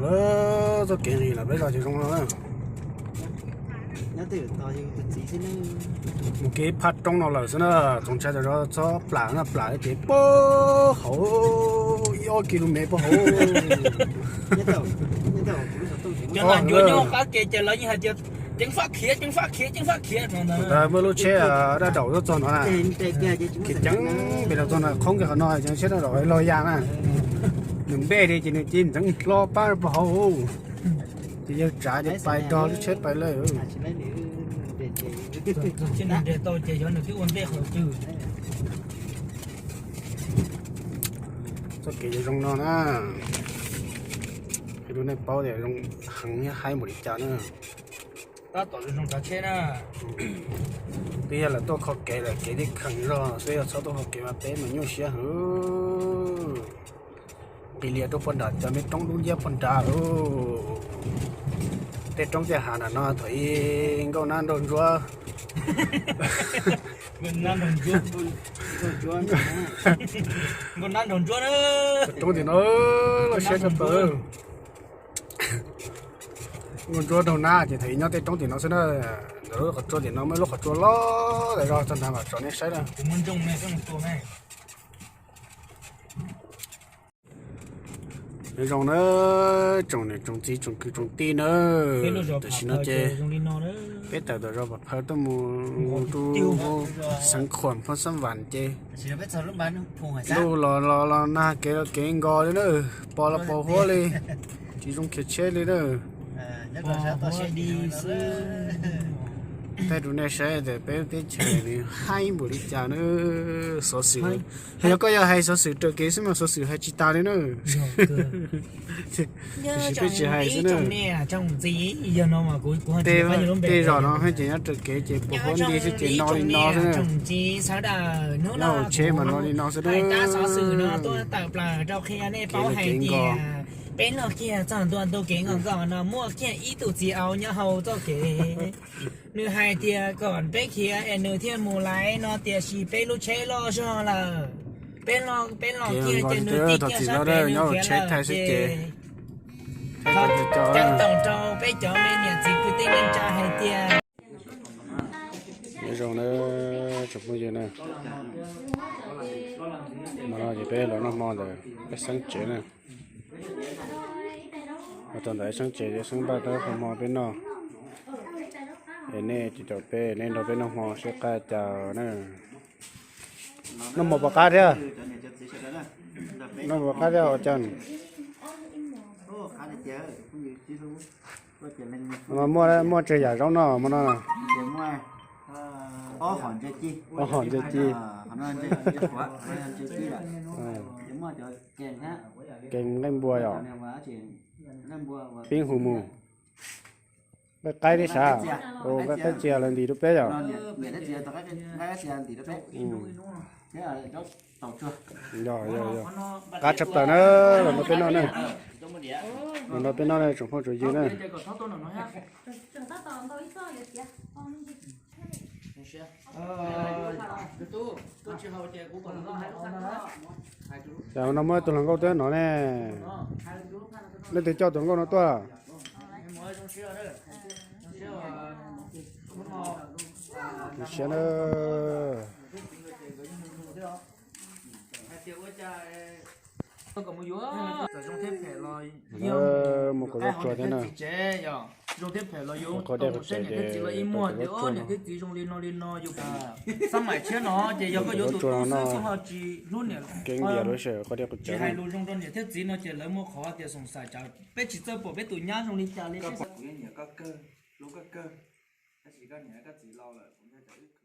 Lawm, txoj kev nqis lawm peb zos ces zoo no na. Mus kev phaj roob no lawm xwb na, txoov ntshai tas zog txhob plam na, plam ces puag hauv ib ob ki lu mev puag hauv. Cov nas ncuav nyob qab ke ces lawv yeej hais tias ceev faj khiav, ceev faj khiav, ceev faj khiav no ntag. Muaj lub tsheb daj daum tuaj txog no na, khiav ceev pem no txog no, qhoob kiag qhov no ces tsheb daj daum los ya na. Nws npej li ces nws cia li ntxeev hlo pab puag hauv. Ces yawg tsav ces pais nrog lub tsheb pais lawm. Txog tau ces yog nws twb ua ntej qhov twg. Txoj kev zoo no na, hais rau nej paub tias zoo heev thiab haib npaum li cas na. Tab tom zoo zoo tsav tsheb na. Twb yog lawv tuaj kho kev lawm kev twb kheev zog xwb, yog txhob tuaj kho kev mas peb mas nyuaj siab heev. Nqis lias rau puag nram cov me roob dub nciab puag nrad. Tej roob tej hav nram no thaum ub nkauj nab nraug ntsuab. Nkauj nab nraug ntsuab na. Roob tim no loj siab tshaj plaws. Nkauj ntsuab nraug nab ces thaum ub nyob tej roob tim no xwb na. Ntawm lub qhov tsua tim no muaj ib lub qhov tsua loj tas zog txog nrad mam tso nej saib na. Nyob zoo na, tsoom niam tsoom txiv tsoom kwv tsoom tij na. Tam sim no ces peb tawm tom zos Pam Phaw tuaj mus rau xeev Khuam Phoos Xab Vam ces ntuj los los los nag kev los kev nkos li na, pos los pos huab li, tsis zoo khiav tsheb li na. Thaij rau nej saib tias peb teb chaws nws haib npaum li cas na. Xov xwm, yog koj yog hais xov xwm raws kev xwb mas xov xwm hais tsis tas li na. Tiam sis peb tsis hais xwb na. Tej zos no ces nyob raws kev ces pos huab nti xwb ces no li no xwb na. Nyob hauv tsheb mas no li no xwb na. Kev los kev nkos. Peb los kiag txog ntua ntu kev nkos nkos no muaj kiag ib tug txiv aub nyob hauv txoj kev. Nws hais tias kom peb khiav es nws thiaj mus laiv no, tiam sis peb lub tsheb loj zog lawm. Peb los, peb los kiag ces nws tig kiag sab pem nws khiav lawm ces ceeb toom rau peb cov me niam txiv kwv tij neej tsa hais tias Nyob zoo na tsoom phooj ywg na, hmo no ces peb los noj hmo ntawm peb xeeb tsev na. Los txog ntawm peb xeeb tsev ces xeeb npaj tau qhov hmo peb noj. Es nej ces caum peb, nej nrog peb noj hmo seb qab cas na. Noj hmo puas qab thiab? Noj hmo puas qab thiab ua cas? Muaj, muaj tsawg yam zaub noj hmo no? Ob hom ntses ci. Kees nqaij npua yom. Pib hu mus. Nqaij qaib thiab sav? Nqaij qaib txias lawv ntim rau peb yom. Yog, yog, yog. Qab tshaj plaws na, los nrog peb noj na. Los nrog peb noj na tsoom phooj tsoom ywg na. Cas no muaj ib tug hluas nkauj twb no ne. Leej twg coj tus hluas nkauj no tuaj? Siab na. Mus kom zuj zus thiab na. Zoo thiab phem los yuav tau mus saib niam thiab txiv los ib muag tias niam thiab txiv zoo li no li no yus. Xab maim tshiab no ces yog koj yuav tus tub xwb xwb ho tsis hlub niam, tsis hais lus zoo rau niam thiab txiv no ces lawv muaj qhov tias xoom xaim tsam peb tsis txawj pom peb tus nyab zoo li cas li. Kuv yeej nyiam koj kawg, hlub koj kawg, tab sis koj niam koj txiv laus lawm kuv nyob cov wb